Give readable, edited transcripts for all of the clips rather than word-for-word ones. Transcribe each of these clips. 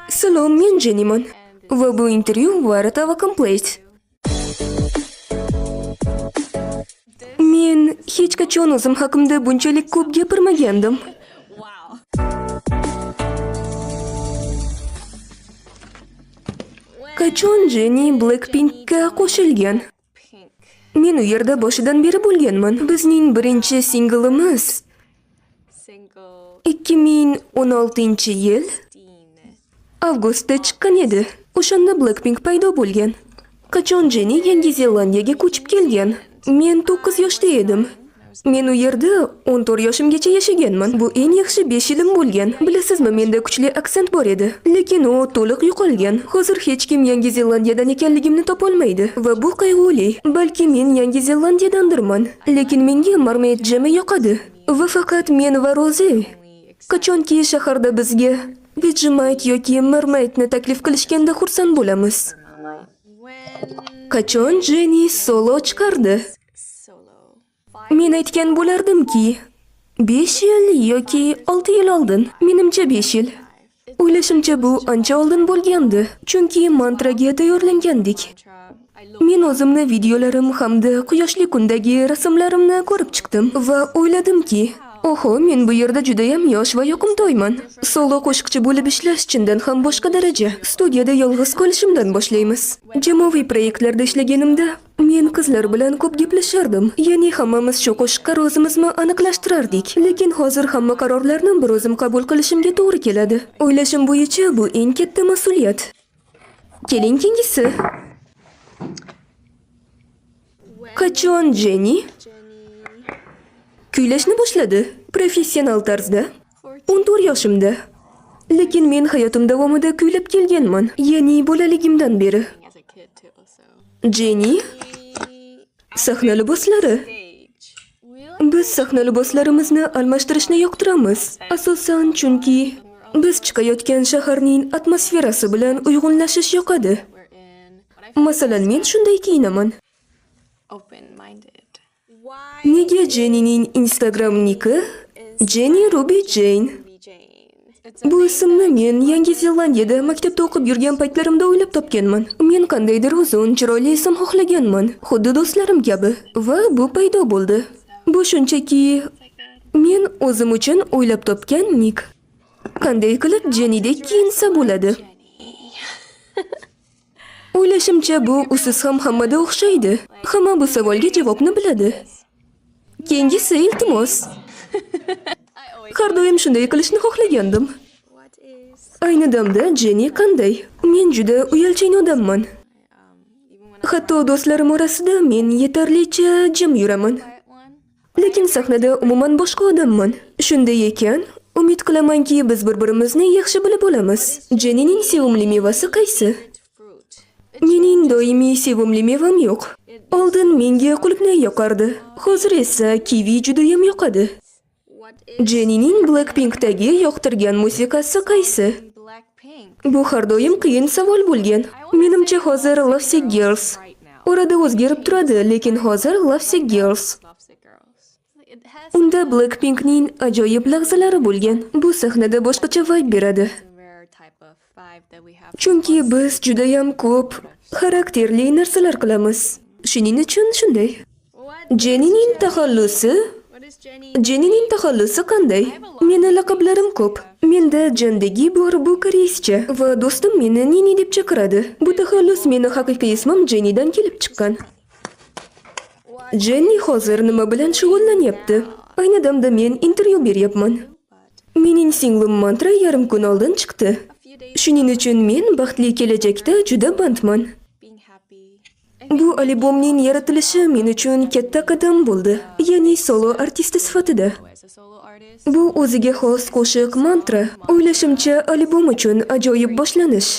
Salom, men Jenniman. Va bu intervyu Waratava Complete. Men hech qachon o'zim haqimda bunchalik ko'p gapirmagandim. Qachon Jenni Blackpinkka qo'shilgan? Men u yerda boshidan beri bo'lganman. Bizning birinchi singlimiz 2016-yil avgustda chiqqan edi. O'shanda Blackpink paydo bo'lgan. Qachon Jenni Yangi Zelandiyaga ko'chib kelgan? Men 9 yoshda edim. Men u yerda 14 yoshimgacha yashaganman. Bu eng yaxshi 5 yilim bo'lgan. Bilasizmi, menda kuchli aksent bor edi, lekin u to'liq yo'qolgan. Hozir hech kim Yangi Zelandiyadan ekanligimni topolmaydi va bu qayg'uli. Balki men Yangi Zelandiyadandirman, lekin menga Marmite jemi yoqadi. Va faqat men va Roze. Qachonki shaharda bizga Vegemite yoki Marmite'ni taklif qilishganda xursand bo'lamiz. Qachon Jenni solo chiqardi? Men aytgan bo'lardimki, 5 yil yoki 6 yil oldin. Menimcha 5 yil. O'ylashimcha bu ancha oldin bo'lgandi, chunki mantraga tayyorlangandik. Men o'zimni videolarim hamda quyoshli kundagi rasmlarimni ko'rib chiqdim va o'yladimki, oho, men bu yerda judayam yosh va yoqimtoyman. Solo qo'shiqchi bo'lib ishlash chindan ham boshqa daraja. Studiyada yolg'iz qolishimdan boshlaymiz. Jamoaviy proyektlarda ishlaganimda men qizlar bilan ko'p gaplashardim. Ya'ni hammamiz shu qo'shiqqa rozimizni aniqlashtirardik. Lekin hozir hamma qarorlarni bir o'zim qabul qilishimga to'g'ri keladi. O'ylashim bo'yicha bu eng katta mas'uliyat. Keling keyingisi. Qachon Jenni kuylashni boshladi? Professional tarzda 14 yoshimda. Lekin men hayotim davomida kuylab kelganman, ya'ni bolaligimdan beri. Jenni sahna liboslari. Biz sahna liboslarimizni almashtirishni yoqtiramiz. Asosan chunki biz chiqayotgan shaharning atmosferasi bilan uyg'unlashish yoqadi. Masalan, men shunday kiyinaman. Nega Jennining Instagram niki Jenni Ruby Jane? Bu ismni men Yangi Zelandiyada maktabda o'qib yurgan paytlarimda o'ylab topganman. Men qandaydir uzun, chiroyli ism xohlaganman, xuddi do'stlarim kabi, va bu paydo bo'ldi. Bu shunchaki men o'zim uchun o'ylab topgan nik. Qanday qilib Jennidek kiyinsa bo'ladi? O'ylashimcha, bu usiz ham hammada o'xshaydi. Hamma bu savolga javobni biladi. Keyingisi, iltimos. Har doim shunday qilishni xohlagandim. Ayni damda Jenni qanday? Men juda uyalchan odamman. Hatto do'stlarim orasida men yetarlicha jim yuraman. Lekin sahnada umuman boshqa odamman. Shunday ekan, umid qilamanki, biz bir-birimizni yaxshi bilib olamiz. Jennining sevimli mevasi qaysi? Mening doimiy sevimli mevam yo'q. Oldin menga qulupnay yoqardi. Hozir esa kivi judayam yoqadi. Jennining Blackpinkdagi yoqtirgan musiqasi qaysi? Bu har doim qiyin savol bo'lgan. Menimcha hozir Lovesick Girls. Orada o'zgarib turadi, lekin hozir Lovesick Girls. Unda Blackpinkning ajoyib lahzalari bo'lgan. Bu sahnada boshqacha vibe beradi. Chunki biz judayam ko'p xarakterli narsalar qilamiz. Shuning uchun shunday. Jennining taxallusi? Jennining taxallusi qanday? Meni laqablarim ko'p. Menda Jandegi bor, bu koreyscha va do'stim meni Nini deb chaqiradi. Bu taxallus meni haqiqiy ismim Jennidan kelib chiqqan. Jenni hozir nima bilan shug'ullanyapti? Ayni damda men intervyu beryapman. Mening singlim Mantra yarim kun oldin chiqdi. Shuning uchun men baxtli kelajakda juda bandman. Bu albomning yaratilishi men uchun katta qadam bo'ldi, ya'ni solo artisti sifatida. Bu o'ziga xos qo'shiq Mantra. O'ylashimcha, albom uchun ajoyib boshlanish.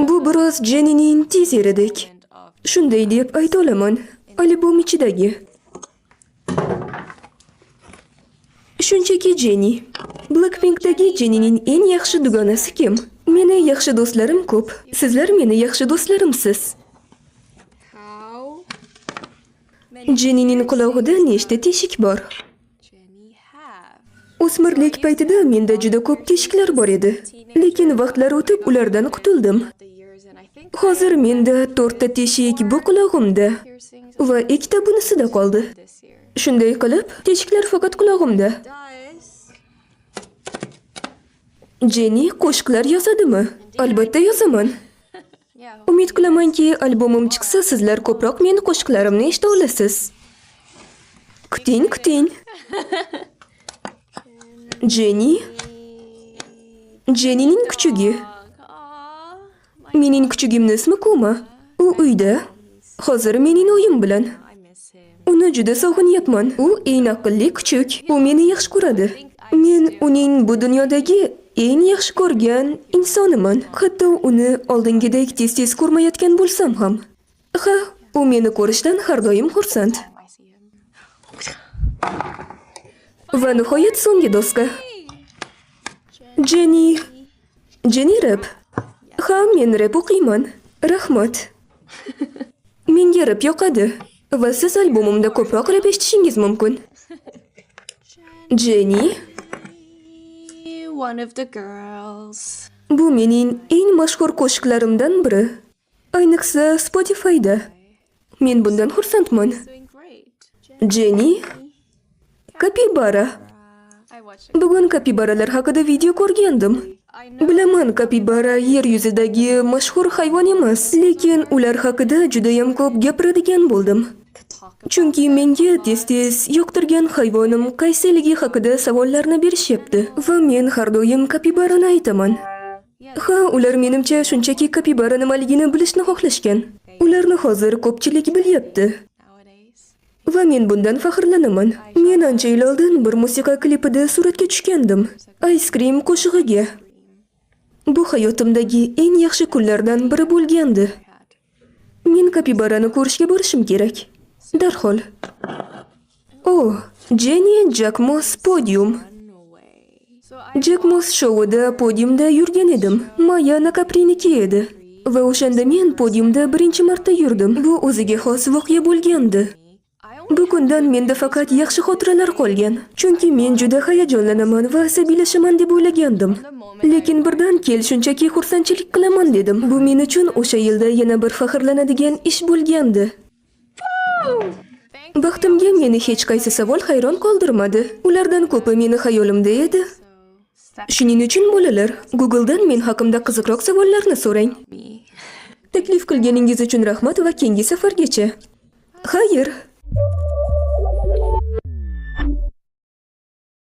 Bu biroz Jennining tizeridek. Shunday deb ayta olaman, albom ichidagi. Shunchaki Jenni. Blackpinkdagi Jennining eng yaxshi dugonasi kim? Meni yaxshi do'stlarim ko'p. Sizlar meni yaxshi do'stlarimsiz. Jennining qulog'ida nechta teshik bor? O'smirlik paytida menda juda ko'p teshiklar bor edi. Lekin vaqtlar o'tib ulardan qutuldim. Hozir menda 4 ta teshik bu qulog'imda va ikkita bunisida qoldi. Shunday qilib, teshiklar faqat qulog'imda. Jenni qo'shiqlar yozadimi? Albatta yozaman. Umid qilamanki, albomim chiqsa, sizlar ko'proq meni qo'shiqlarimni eshita olasiz. Kuting, kuting. Jenni. Jennining kuchugi. Mening kuchugimni ismi Kuma. U uyda. Hozir mening oyim bilan. Uni juda sog'inyapman. U eng aqlli kuchuk. U meni yaxshi ko'radi. Men uning bu dunyodagi eng yaxshi ko'rgan insoniman. Hatto uni oldingidek tez-tez ko'rmayotgan bo'lsam ham. Ha, u meni ko'rishdan har doim xursand. Va nihoyat so'nggi doska. Jenni. Jenni rep. Ha, men rep o'qiyman. Rahmat. Menga rep yoqadi. Va siz albomimda ko'proq rep eshitishingiz mumkin. Jenni. One of the girls. Bu mening eng mashhur qo'shiqlarimdan biri. Ayniqsa Spotify'da. Men bundan xursandman. Doing great. Jenni. Kapibara. I watched Bugun kapibaralar haqida video ko'rgandim. Bilaman, kapibara yer yuzidagi mashhur hayvon emas, lekin ular haqida judayam ko'p gapiradigan bo'ldim. Chunki menga tez-tez yoqtirgan hayvonim qaysiligi haqida savollarni berishyapti va men har doim kapibarani aytaman. Ha, ular menimcha shunchaki kapibara nimaligini bilishni xohlashgan. Ularni hozir ko'pchilik bilyapti. Nowadays. Va men bundan faxrlanaman. Men ancha yil oldin bir musiqa klipida suratga tushgandim. Ice Cream qo'shig'iga. Bu hayotimdagi eng yaxshi kunlardan biri bo'lgandi. Had. Men kapibarani ko'rishga borishim kerak. Darhol. O, Jenni Jacquemus podium. No way. So I Jacquemus shouida podiumda yurgan edim. Maya Nakapriniki edi. Va o'shanda men podiumda birinchi marta yurdim. Bu o'ziga xos voqea bo'lgandi. I only Bu kundan menda faqat yaxshi xotiralar qolgan. Chunki men juda hayajonlanaman va asabiylashaman deb o'ylagandim. Lekin birdan kel shunchaki xursandchilik qilaman dedim. Bu men uchun o'sha yilda yana bir faxrlanadigan ish bo'lgandi. Baxtimga meni hech qaysi savol hayron qoldirmadi. Ulardan ko'pi meni xayolimda edi. So Shuning uchun bolalar, Google'dan men haqimda qiziqroq savollarni so'rang. me. Taklif qilganingiz uchun rahmat va keyingi safargacha. Xayr.